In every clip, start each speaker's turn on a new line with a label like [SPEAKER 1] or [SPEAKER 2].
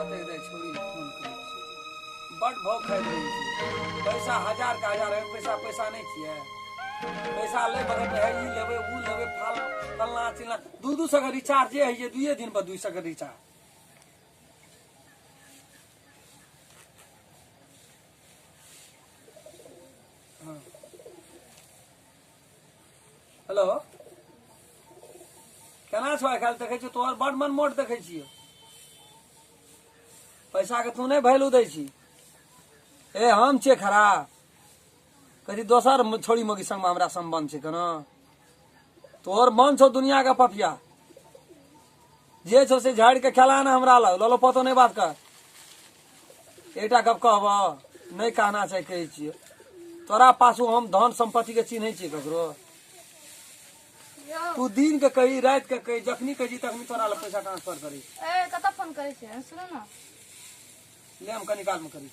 [SPEAKER 1] एतेक दै छोड़ी फोन करै छै, बड भाव खाइत रहै छै। पैसा हजार के हजार है, पैसा पैसा नहि छियै। पैसा लै बगल में है, ई लेबै ऊ लेबै, फल फलना चिलना, 2-2 सौ के रिचार्जे होइ छै, 2 दिन पर 200 के रिचार्ज। हँ हेलो, केना छौ? आइ काल्हि देखै छियौ तोहर बड मन मोट देखै छियौ। पैसा के तू नहि वैल्यू दै छी। ए हम छियै खराब? कथी दोसर छोड़ी मौगी संगमे हमरा सम्बन्ध छै केना? तोहर मन छौ दुनिया के पपिया जे छौ से झाड़ि के खेला ने हमरा लग ललो पतो नहि बात कर। एकटा गप कहब नहि कहना चाही, कहै छियै तोरा पाछू हम धन सम्पत्ति के चिन्है छियै ककरो? तू दिन के कही, राति के कही, जखनी कही तखनी तोरा लग पैसा ट्रांसफर करी।
[SPEAKER 2] ए कतऽ फोन करै छियै? सुनू ने।
[SPEAKER 1] ले हम कनी काल में करी।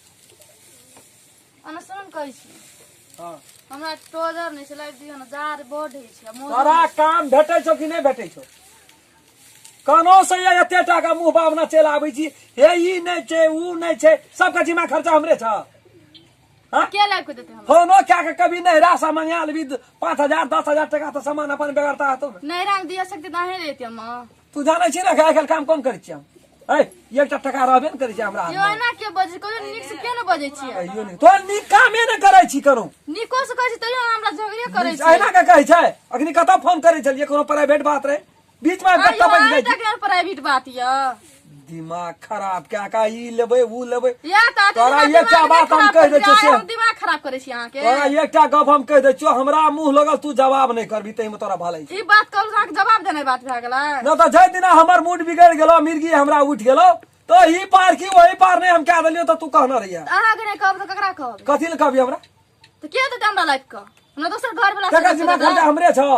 [SPEAKER 2] ओना सुनू ने, कहै छी।
[SPEAKER 1] हाँ।
[SPEAKER 2] हमरा ट्राउजर नहि छै, लाइट दियौ ने, जाड़ बड होइ छै।
[SPEAKER 1] तोरा काम भेटै छौ कि नहि भेटै छौ? कोनो से एते टाका मुँह बाबना चलि आबै छी, हे ई नहि छै ऊ नहि छै, सबके जिम्मा खर्चा हमरे छ। हाँ?
[SPEAKER 2] के लाइब के देतै हमरा?
[SPEAKER 1] फोनो कए के कभी नहिरा से मंगा लेबी 5,000 10,000 टका तऽ सामान अपन बेगरता हेतौ ने।
[SPEAKER 2] नैहरा मे दिया सकते तऽ अहें लेती अम्मा।
[SPEAKER 1] तू जानै छी ने आइ काल्हि काम कोन करै छियै हम? ऐ एकटा टका रहबे ने करै छै हमरा
[SPEAKER 2] यौ
[SPEAKER 1] हाथमे।
[SPEAKER 2] एना के बजै? कहियो नीक से के ने बजै छियै?
[SPEAKER 1] कहियो नहि तोहर नीक कामे ने करै छी करू।
[SPEAKER 2] नीको से कहै छी तैयो अहाँ हमरा झगड़े करै छी।
[SPEAKER 1] अहिना के कहै छै? अखनी कतऽ फोन करै छलियै? कोनो प्राइवेट बात रहै, बीच में आबि कऽ टपकि जाइ छी।
[SPEAKER 2] प्राइवेट बात यऽ।
[SPEAKER 1] दिमाग खराब क्या का, ई लेबै ऊ लेबै।
[SPEAKER 2] या तऽ
[SPEAKER 1] तोरा एकटा बात हम कहि दै छियौ से।
[SPEAKER 2] हम दिमाग खराब करै छी अहाँके।
[SPEAKER 1] तोरा एकटा गप हम कहि दै छियौ, हमरा मुँह लगल तू जवाब नहि करबी, ताहिमे तोरा भलाई
[SPEAKER 2] छै। ई बात कहलहुँ अहाँके जवाब देनाइ बात भए गेलै?
[SPEAKER 1] नहि तऽ जाहि दिना हमर मूड बिगड़ि गेलो, मिर्गी हमरा उठि गेलो, तऽ ई पार की ओहि पार नहि हम कए देलियौ तऽ तू कहने रहियै।
[SPEAKER 2] अहाँके नहि कहब तऽ ककरा कहब?
[SPEAKER 1] कथी लए कहबी हमरा?
[SPEAKER 2] तऽ के देतै हमरा लाइफ के? हमरा दोसर घर वाला
[SPEAKER 1] तकर जिम्मा खर्चा हमरे छौ।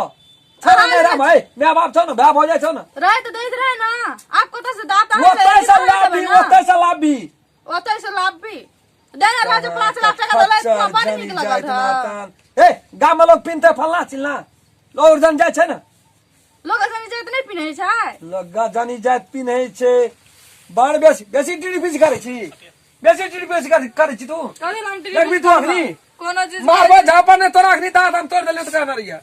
[SPEAKER 1] छै ने नैहरा में? माय बाप छौ ने, भाय भौजाइ छौ ने।
[SPEAKER 2] रहे तऽ दैत रहे ना, आब कतऽ से दाता?
[SPEAKER 1] ओतै से लाबी, ओतै से लाबी,
[SPEAKER 2] ओतै से लाबी। देने रह जो 5 लाख टका देलै तो बड़ नीक लगल रह।
[SPEAKER 1] ए गाम में लोग पिनते फलना चिलना, लोग जन जाइ छै ने।
[SPEAKER 2] लोग जन जाइत नहि पिन्है छै।
[SPEAKER 1] लोग जनी जाइत पिन्है छै। बड़ बेसी बेसी टीडी करै छी, बेसी टीडी करै छी तू।
[SPEAKER 2] कथी हम टीडी?
[SPEAKER 1] देखबी तू अखनी
[SPEAKER 2] कोनो चीज
[SPEAKER 1] मारबो झापा ने तोरा अखनी, दाँत हम तोड़ देलियौ तऽ कहना रहिया।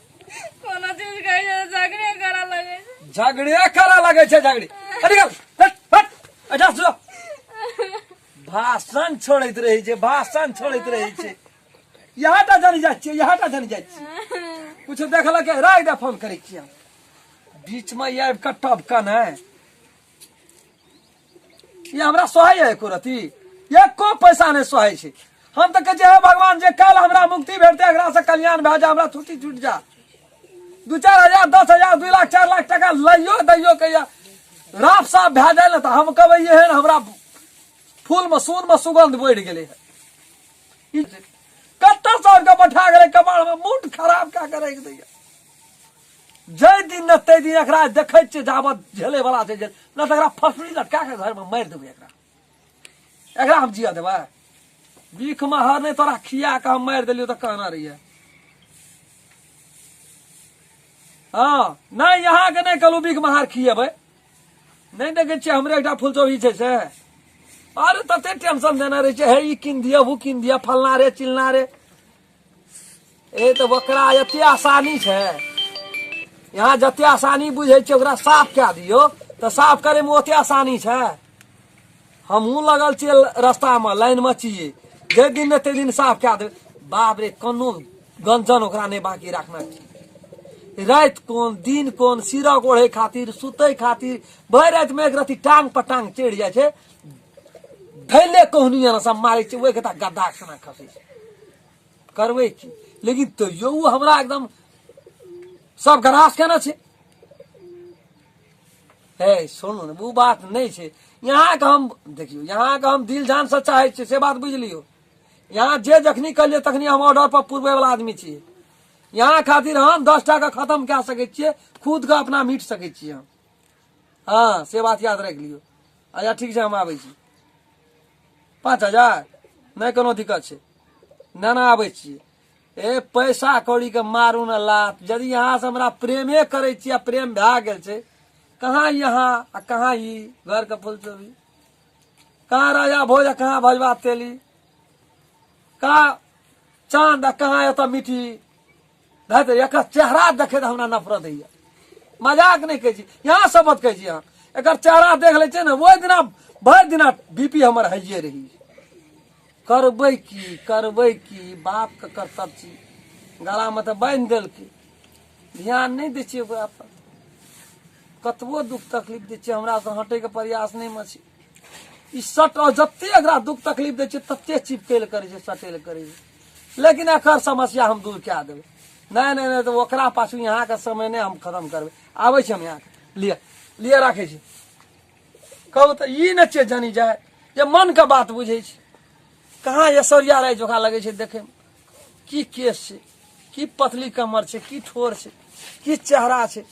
[SPEAKER 2] कोनो चीज कहै छै झगड़े करऽ लगै छै।
[SPEAKER 1] झगड़े करऽ लगै छै, झगड़े। अरे निकल, हट हट, अच्छा सुनो, भाषण छोड़ैत रहै छै, भाषण छोड़ैत रहै छै। यहाँ टा जानी जाइ छियै, यहाँ टा जानी जाइ छियै। कुछ देखलक राख दे, फोन करै छियै हम। बीचमे आबि कऽ टपकन है। ई हमरा सोहाय एको रति एको पैसा नहि सोहाय छै। हम तऽ कहै छियै हे भगवान, जे काल्हि हमरा मुक्ति भेटतै, एकरा से कल्याण भए जाए, हमरा छुट्टी छूटि जा, 2-4 हजार, 10,000, 2 लाख, 4 लाख टका लैयो दैयो के या राफ साफ भए जाए ने तऽ हम कहबै एहन हमरा फूलमे सोनमे सुगंध बढ़ि गेलै। ई कत्ता सर के बैठा गेलै कपाड़मे, मूड खराब कए के राखि दैया। जाहि दिन ने ताहि दिन एकरा देखै छियै, जाबत झेलै वाला छै झेल, नहि तऽ एकरा फसरी लटका के घरमे मारि देबै एकरा। एकरा हम जिया देबै? बीख मे हर नहि तोरा खिया के हम मारि देलियौ तऽ कहना रहियै। हँ नहि, अहाँके नहि कहलहुँ बीख महार खिएबै। नहि देखै छियै हमरे एकटा फुलचौही छै से, अरे तते टेंशन देने रहै छै, हे ई कीन दिअ, ओ कीन दिअ, फलना रे चिलना रे। ए तऽ ओकरा एते आसानी छै, यहाँ जते आसानी बुझै छियै ओकरा साफ कए दियौ तऽ साफ करैमे ओते आसानी छै। हमहूँ लगल छियै रस्तामे, लाइनमे छियै, जाहि दिन ने ताहि दिन साफ कए देबै। बाप रे, कोनो गंजन ओकरा नहि बाँकी राखना छै। राति कोन दिन कोन, सिरक ओढ़ै खातिर, सुतै खातिर भरि रातिमे एक रति टांग पर टांग चढ़ि जाइ छै, धैले कहुनी एना सब मारै छै, ओहि के गद्दा खाना खसै छै। करबै की, लेकिन तैयो ओ हमरा एकदम सब गरास केना छै। हे सुनू ने, ओ बात नहि छै। यहाँके हम देखियौ, यहाँके हम दिल जानसँ चाहै छियै, से बात बुझि लियौ। यहाँ जे जखनी कहलियै तखनी हम ऑर्डर पर पुरबै वाला आदमी छियै। यहाँ खातिर हम 10 टाका खत्म कए सकै छियै, खुदके अपना मिट सकै छियै हम। हँ से बात याद राखि लियौ। अच्छा ठीक छै, हम आबै छी। 5,000 नहि कोनो दिक्कत छै। ना ना, आबै छियै। ए पैसा कौड़ीके मारू ने लात। यदि यहाँ से हमरा प्रेमे करै छियै आ प्रेम भए गेल छै, कहाँ यहाँ आ कहाँ ई घरके फूल चोरी। कहाँ राजा भोज आ कहाँ भजबा तेली, कहाँ चाँद आ कहाँ एतऽ मिट्टी। धैत, एकर चेहरा देखैत हमरा नफरत होइए। मजाक नहि कहै छी, यहाँ शपथ कहै छी अहाँ, एकर चेहरा देख लै छियै ने, ओहि दिना भरि दिना बीपी हमर हाइए रही। करबै की, करबै की, बापके कर्तव्य छी, गलामे तऽ बान्हि देलकै, ध्यान नहि दै छियै ओकरा पर। कतबो दुख तकलीफ दै छियै, हमरासँ हटैके प्रयास नहि मे छै ई। सट जते एकरा दुख तकलीफ दै छियै तते चिपकै लए करै छै, सटै लए करै छै। लेकिन एकर समस्या हम दूर कए देबै। नहि नहि नहि, तऽ ओकरा पाछू यहाँके समय नहि हम खत्म करबै। आबै छी हम यहाँके लिअ, लिअ, राखै छी। कहू तऽ ई नहि छियै जानी जाय जे मनके बात बुझै छै। कहाँ ऐश्वर्या राय जोका लगै छै देखैमे, की केश छै, की पतली कमर छै, की ठोर छै, की चेहरा छै।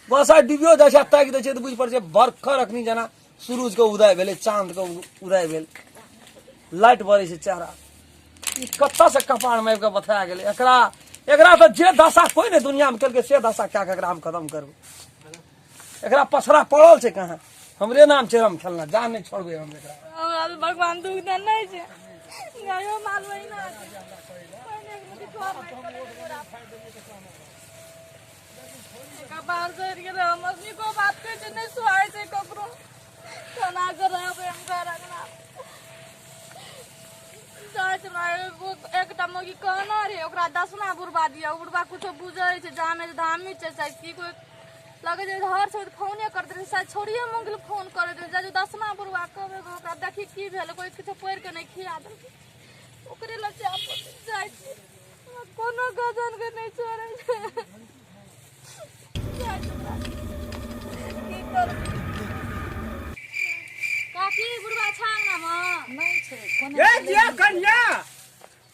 [SPEAKER 1] गोसाइ डूबियो जाइ छै आ ताकि दै छै तऽ बुझि पड़ै छै बरखर अखनी जेना सूरजके उदय भेलै, चाँदके उदय भेल, लाइट बरै छै चेहरा। ई कतऽसँ कपारमे आबि कऽ बथा गेलै एकरा? एकरा तऽ जे दशा कोइ नहि दुनियामे केलकै से दशा कए कऽ एकरा हम खतम करबै। एकरा पछड़ा पड़ल छै कहाँ? हमरे नाम छै हम खेलना, जान नहि छोड़बै हम एकरा।
[SPEAKER 2] हमरा तऽ भगवान दुख देने छै, गायो माल वही ना छै। पहिने एक मुट्ठी ठोर मारि कऽ लेने पूरा। कपार सड़ि गेलै। हम नीको बात कहै छै, नहि सुहाइ छै ककरो। केना कऽ रहबै हम घर अंगना? जाइ छै हमरा एगो एकटा मौगी कहना रहे, ओकरा दसमा बुढ़बा दिया। ओ बुढ़बा कुछो बुझै छै, जाने छै, धामी छै शायद। की कोइ लगै छै हर समय फोने करैत रहै, शायद छोड़िए मंगल फोन करैत रहै। जाइ दसमा बुढ़बा कहबै ओकरा, देखी की भेल, कोइ किछो पढ़ि कऽ नहि खिया देलकै। ओकरे लग जाय पड़तै। जाइ छी, हमरा कोनो गजन के नहि छोड़ै छै। जाइ छी ओकरा। की करबै काकी? बुढ़बा छै अंगनामे?
[SPEAKER 3] नहि छै कोने।
[SPEAKER 4] ए दिया कन्या।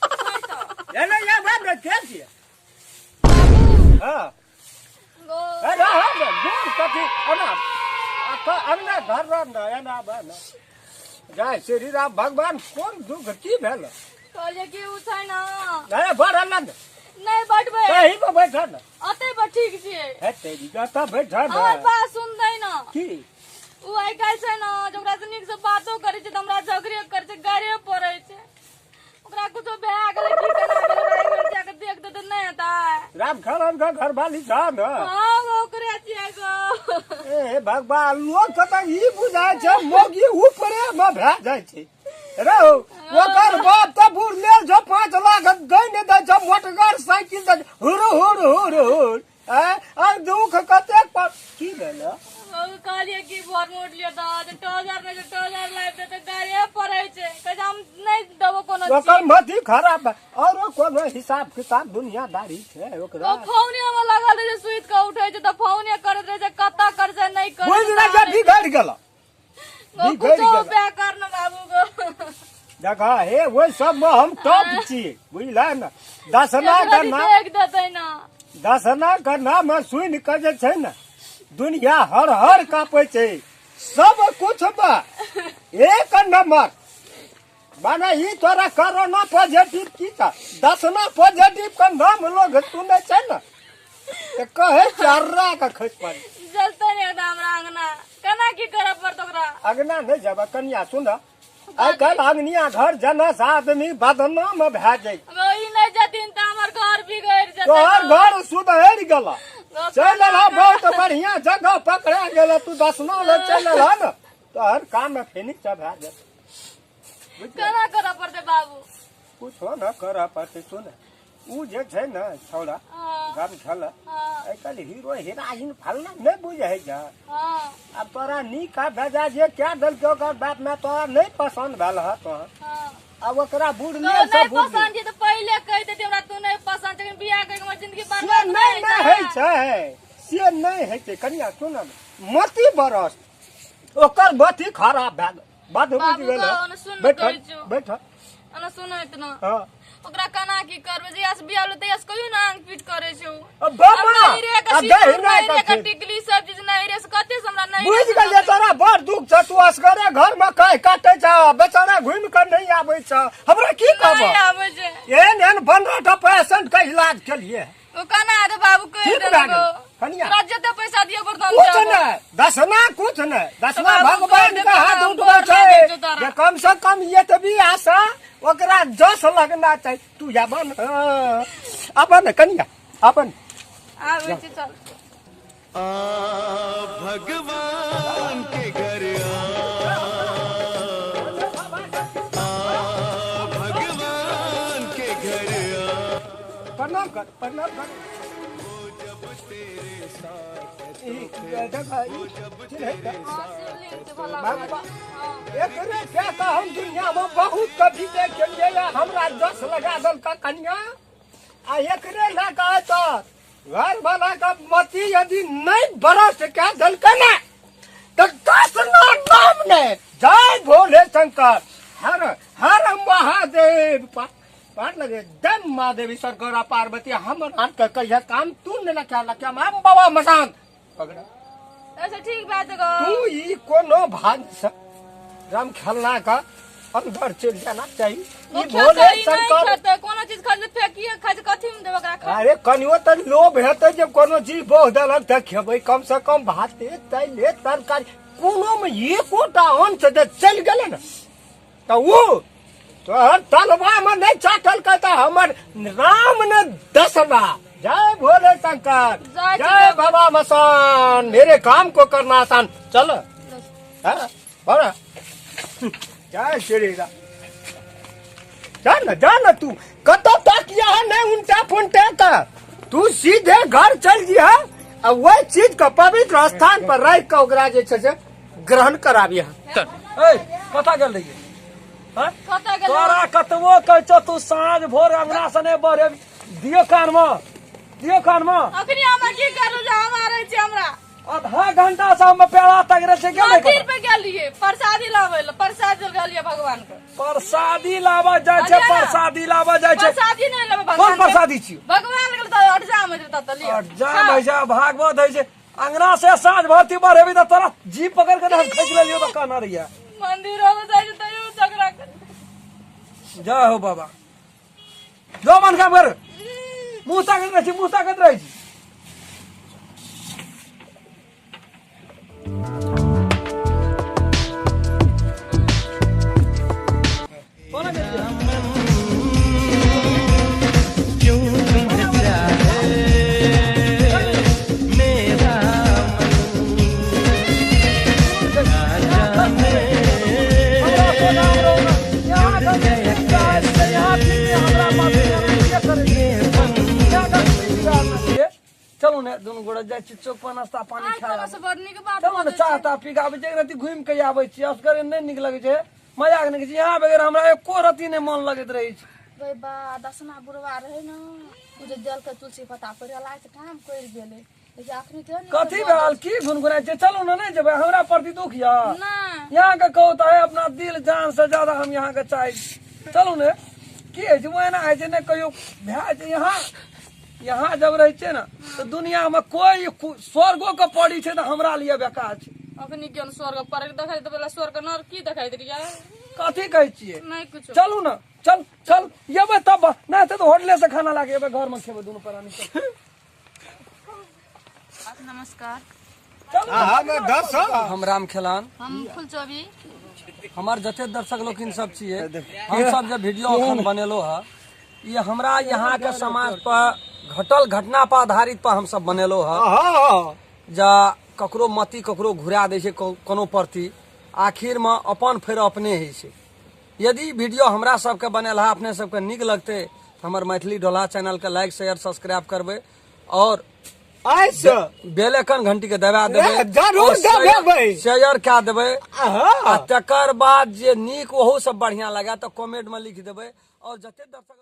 [SPEAKER 2] छै तऽ।
[SPEAKER 4] एने या बाप रे, के छियै?
[SPEAKER 2] बाबू।
[SPEAKER 4] हाँ।
[SPEAKER 2] गो।
[SPEAKER 4] अरे हाँ, दूर कथी एना अंगना घर रह न, एना बा न। जय श्री राम, भगवान, कोन दुख की भेल?
[SPEAKER 2] कहलियै कि ओ छै ने।
[SPEAKER 4] अरे बड़ अल्लाह।
[SPEAKER 2] नहि बैठबै।
[SPEAKER 4] एही पर बैठल न।
[SPEAKER 2] ओतै पर ठीक छियै।
[SPEAKER 4] हे तेरी, जतऽ बैठल न।
[SPEAKER 2] हमर बात सुनतै न।
[SPEAKER 4] की?
[SPEAKER 2] ओ आइ काल्हि छै ने, जे ओकरा से नीक से बातो करै छै तऽ हमरा झगड़े करै छै, गाड़िए पड़ै छै। ओकरा कुछो भए गेलै की, केना भेलै, ओकरा एक बेर जाके देख देतै, नहि हेतै?
[SPEAKER 4] राम खरन के घरवाली छ न?
[SPEAKER 2] हँ, ओकरे छियै गो।
[SPEAKER 4] ए भगवान, लोक के तऽ ई बुझाइ छै मौगी ऊपरे मे भए जाइ छै। रहो, ओकर बाप तऽ बुढ़ लेल छौ, 5 लाख दै नहि दै छौ, मोटगर साइकिल दै छौ, हुर हुर हुर हुर। आ दुख कतेक पर की भेल?
[SPEAKER 2] ओ कहलियै कि भोर मे उठलियै तऽ जे टोजर नहि छै, टोजर लाबि दे तऽ गाड़िए पड़ै छै। कहै छै हम नहि देबो कोनो
[SPEAKER 4] ओकर
[SPEAKER 2] चीज।
[SPEAKER 4] मति खराब बा। औरो कोनो हिसाब किताब दुनियादारी छै ओकरा?
[SPEAKER 2] ओ फोने मे लागल रहै छै, सुति कऽ उठै छै तऽ फोने करैत रहै छै, कतऽ करै छै, नहि करै
[SPEAKER 4] बुझि
[SPEAKER 2] छै।
[SPEAKER 4] नहि जे बिगड़ि गेल, बिगड़ि
[SPEAKER 2] कुछो
[SPEAKER 4] गेल।
[SPEAKER 2] उपाय कर न बाबू गो।
[SPEAKER 4] देख हे, ओहि सबमे हम टॉप छी, बुझल ने? दसना के नाम
[SPEAKER 2] देख देतै न।
[SPEAKER 4] दसना के नाम सुनि कऽ जे छै ने, दुनिया हर हर कापै छै। सब कुछ बा एक नंबर। माने ई तोरा कोरोना पॉजिटिव की था, दसना पॉजिटिव के नाम लोग सुनै छै ने तऽ कहै चर्रा के खसि पड़े।
[SPEAKER 2] जलतै ने एकदम हमरा अंगना, केना की करऽ पड़त ओकरा?
[SPEAKER 4] अगना नहि जेबै कनिया। सुन, आइ काल्हि अगनिया घर जना से आदमी बदनाम भए जाइ।
[SPEAKER 2] गो, ई नहि जेथिन तऽ हमर घर बिगड़ि जेतै।
[SPEAKER 4] तोहर घर सुधरि गेल, चलि एलह, बहुत बढ़िया जगह पकड़ा गेल। तू दसना लग चलि एलह ने, तोहर काम फिनिश भए जेतै।
[SPEAKER 2] केना करऽ पड़तै बाबू?
[SPEAKER 4] कुछो न करऽ पड़तै। सुन, उ जे छै ने छौड़ा गम छल, आइ काल्हि हीरो हीराइन फलना नहि बुझै छै। आब तोरा नीक आ बेजा जे कए देलकै ओकर बाप माय, तोरा नहि पसन्द भेल ह तोहर। आब ओकरा बुढ़
[SPEAKER 2] तो
[SPEAKER 4] लेल
[SPEAKER 2] नहीं
[SPEAKER 4] से बुढ़
[SPEAKER 2] पसंद छै तऽ पहिले कहि देती हमरा, तू नहीं पसंद छै, लेकिन बियाह करके हमर जिंदगी
[SPEAKER 4] से
[SPEAKER 2] बर्बाद
[SPEAKER 4] नहि
[SPEAKER 2] नहि
[SPEAKER 4] नहि होइ छै, से नहि होइ छै। कनिया सुन ने, मति बरस ओकर मति खराब भए गेल, बात बुझि
[SPEAKER 2] बाबू
[SPEAKER 4] गेल?
[SPEAKER 2] गो, ओने सुन।
[SPEAKER 4] बैठ।
[SPEAKER 2] कहै छियौ।
[SPEAKER 4] बैठ।
[SPEAKER 2] ओना सुनो इतना।
[SPEAKER 4] हँ।
[SPEAKER 2] ओकरा केना की करबै? जहिया से बियाह भेलै तहिया से कहियो ना आंग पीट करै छै उ।
[SPEAKER 4] आ बाबा,
[SPEAKER 2] आ नैहरे के
[SPEAKER 4] आ
[SPEAKER 2] सिन्दूर,
[SPEAKER 4] दही नहि
[SPEAKER 2] नैहरे के
[SPEAKER 4] कथी।
[SPEAKER 2] टिकली सब चीज नैहरे से, कते से हमरा नैहरे
[SPEAKER 4] बुझि
[SPEAKER 2] से
[SPEAKER 4] गेलियै,
[SPEAKER 2] लबै।
[SPEAKER 4] तोरा बड़ दुख छ। तू असगरे घर में कह काटे छ, बेचारा घुमि कऽ नहि आबै छ। हमरा की
[SPEAKER 2] नहि
[SPEAKER 4] कहब?
[SPEAKER 2] आबै छै।
[SPEAKER 4] एहन एहन 15 टा पेशेंट के इलाज केलिए।
[SPEAKER 2] ओ कना रे बाबू कहि
[SPEAKER 4] ठीक भए
[SPEAKER 2] देलको
[SPEAKER 4] गेल, कनिया।
[SPEAKER 2] तोरा जते पैसा दियो पड़तो हम
[SPEAKER 4] कुछ
[SPEAKER 2] देबो।
[SPEAKER 4] नहीं दसना कुछ नहीं दसना
[SPEAKER 2] बाबू
[SPEAKER 4] भगवान
[SPEAKER 2] कहि
[SPEAKER 4] के
[SPEAKER 2] देतौ,
[SPEAKER 4] हाथ
[SPEAKER 2] हम
[SPEAKER 4] उठबै
[SPEAKER 2] गोर
[SPEAKER 4] छै
[SPEAKER 2] लागै छौ तोरा।
[SPEAKER 4] जे कम से कम ये तऽ भी आशा ओकरा जस लगना चाही तू अपन अपन कनिया अपन
[SPEAKER 2] आबै छी चल
[SPEAKER 3] आ भगवान के घर आ आ भगवान के घर आ
[SPEAKER 4] प्रणाम कर प्रणाम कर
[SPEAKER 3] वो जब तेरे साथ है
[SPEAKER 4] ई, देख, ई, चिन्है त?
[SPEAKER 2] हाँ शिवलिंग छै भोला
[SPEAKER 4] बाबा।
[SPEAKER 2] बाबा हाँ
[SPEAKER 4] एकरे के तऽ हम दुनिया में बहुत कभी देखलियै या हमरा जस लगा देलक कनिया आ एकरे लए कऽ तऽ घर वाला के मति यदि नहीं बरस के देलकै ने तऽ दस ना नाम ने जय भोले शंकर हर हर महादेव पार लगे जय महादेवी शंकर पार्वती हमर हाथ के कहिया काम तू ने लखा लखा हम बाबा मसान पकड़ा
[SPEAKER 2] अच्छा ठीक बात गो
[SPEAKER 4] तू ई कोनो भाग से राम खेलना का अंदर चल जाना चाहिए
[SPEAKER 2] ओ
[SPEAKER 4] ई भोले
[SPEAKER 2] खेतै नहि
[SPEAKER 4] शंकर
[SPEAKER 2] खेतै कोनो चीज खाइ छै फेकिए खाइ छै कथी मे देबै ओकरा खा
[SPEAKER 4] अरे कनियो तऽ लोभ हेतै जे कोनो चीज बोह देलक तऽ खेबै कम से कम भाते दालि तरकारी कोनो मे एकोटा अंश जे चलि गेलै ने तऽ ओ तोहर तलवा मे नहि चाटलकै तऽ हमर राम ने दसना जय भोले शंकर
[SPEAKER 2] जय
[SPEAKER 4] जय बाबा मसान मेरे काम को करना आसान चल हाँ, बड़ा जय श्री राम जा ना जा ना तू कतौ ताकिया है नहीं उनटा पुनटा का तू सीधे घर चल जिहा आ वही चीज के पवित्र स्थान पर रख के ओकरा जे छै से ग्रहण कराबिहा
[SPEAKER 1] ए कतऽ गेल रहियै हँ?
[SPEAKER 2] कतऽ गेल
[SPEAKER 1] तोरा कतबो कहै छौ तू साँझ भोर अंगना से नहि बढ़े दियो कान मे दियो कान मे
[SPEAKER 2] अखनी हमरा की करू जे हम आरै छी हमरा
[SPEAKER 1] आधा घंटा से हम पेड़ा तगड़े छै के नहि
[SPEAKER 2] मंदिर पे गेलिए प्रसादी लाबै लए प्रसाद गेलिए भगवान के
[SPEAKER 1] प्रसादी लाबऽ जाइ छै
[SPEAKER 2] अरे ना।
[SPEAKER 1] प्रसादी लाबऽ जाइ छै
[SPEAKER 2] प्रसादी नहि लेबै
[SPEAKER 1] कोन
[SPEAKER 2] भगवान के।
[SPEAKER 1] प्रसादी छियौ
[SPEAKER 2] भगवान के तऽ अटजाम होइ छै तब तऽ लिअ
[SPEAKER 1] जाम होइ छै भागवत होइ छै अंगना से साँझ भरती बढ़ेबी तऽ तोरा जीप पकड़ के हम खींच लेलियो तऽ कहना रहिया
[SPEAKER 2] मंदिर में जाइ छै तैयो झगड़ा कर
[SPEAKER 1] जय हो बाबा जो मन काम कर मुँह ताकत रहै छी मुँह ताकत रहै छी कोना गेलियै?
[SPEAKER 3] क्यों तुम्हें चाहे मेरा मन ना जाने
[SPEAKER 1] हमरा सोना रौना, यहाँ घर यहाँ फिर हमरा बाप के करै छै। यहाँ घर फिर बिगाड़ना छै। चलू ने दुनू गोरा जाइ छी चौक पर नाश्ता पानी
[SPEAKER 2] आइ
[SPEAKER 1] खाय
[SPEAKER 2] कोनो से बड़ नीक बात
[SPEAKER 1] चलू ने
[SPEAKER 2] बजै
[SPEAKER 1] चाह
[SPEAKER 2] छी।
[SPEAKER 1] ताह पी के आबै छी एक रत्ती घुमि के आबै छी असगरे नहि नीक लगै छै मजाक नहि करै छी यहाँ बगैर हमरा एको रत्ती नहि मन लगैत रहै छै
[SPEAKER 2] गे बा दसना बुढ़वा रहै ने ओ जे देलकै तुलसी पत्ता पर लाइ से काम करि गेलै लेकिन अखनी केहन नीक
[SPEAKER 1] कथी भेल की गुनगुनाइ छै चलू ने नहि जेबै हमरा प्रति दुख यऽ
[SPEAKER 2] नहि
[SPEAKER 1] यहाँ के कहू तऽ अपना दिल जान से ज्यादा हम यहाँ के चाहै छी चलू ने की होइ छै ओ एना होइ छै ने कहियो भए छै यहाँ यहाँ जब रहै छै ने तऽ दुनिया में कोई स्वर्गो के पड़ी छै तऽ हमरा लिए बेकार छै
[SPEAKER 2] अखनी केहन स्वर्ग पर देखै तऽ पहिले स्वर्ग नर की देखैत रहियै
[SPEAKER 1] कथी कहै छियै
[SPEAKER 2] नहि कुछो
[SPEAKER 1] चलू ने चल चल एबै तब नहि तऽ होटले से खाना लाके एबै घर में खेबै दुनू प्राणी चल
[SPEAKER 2] नमस्कार
[SPEAKER 1] चलू
[SPEAKER 4] हम दस
[SPEAKER 1] हम राम खेलान
[SPEAKER 2] हम फुलचोबी
[SPEAKER 1] हमर जते दर्शक लोकिन सब छियै हम सब जे वीडियो अखन बनेलो है ये हमरा यहाँ के समाज पर घटल घटना पर आधारित पर हम सब बनेलो है
[SPEAKER 4] हाँ
[SPEAKER 1] जा ककरो मति ककरो घुरा दै छै कोनो प्रति आखिर में अपन फेर अपने होइ छै यदि वीडियो हमरा सबके बनेल है अपने सबके नीक लगतै तऽ हमर मैथिली ढोला चैनलके लाइक शेयर सब्सक्राइब करबै और
[SPEAKER 4] आइ से
[SPEAKER 1] बेल आइकन घंटी के दबा देबै
[SPEAKER 4] ए, जरूर
[SPEAKER 1] और शेयर-
[SPEAKER 4] दबेबै।
[SPEAKER 1] शेयर कए देबै
[SPEAKER 4] हाँ
[SPEAKER 1] आ तकर बाद जे नीक ओहो सब बढ़िया लगा तऽ कमेंट में लिख देबै और जते दर्शक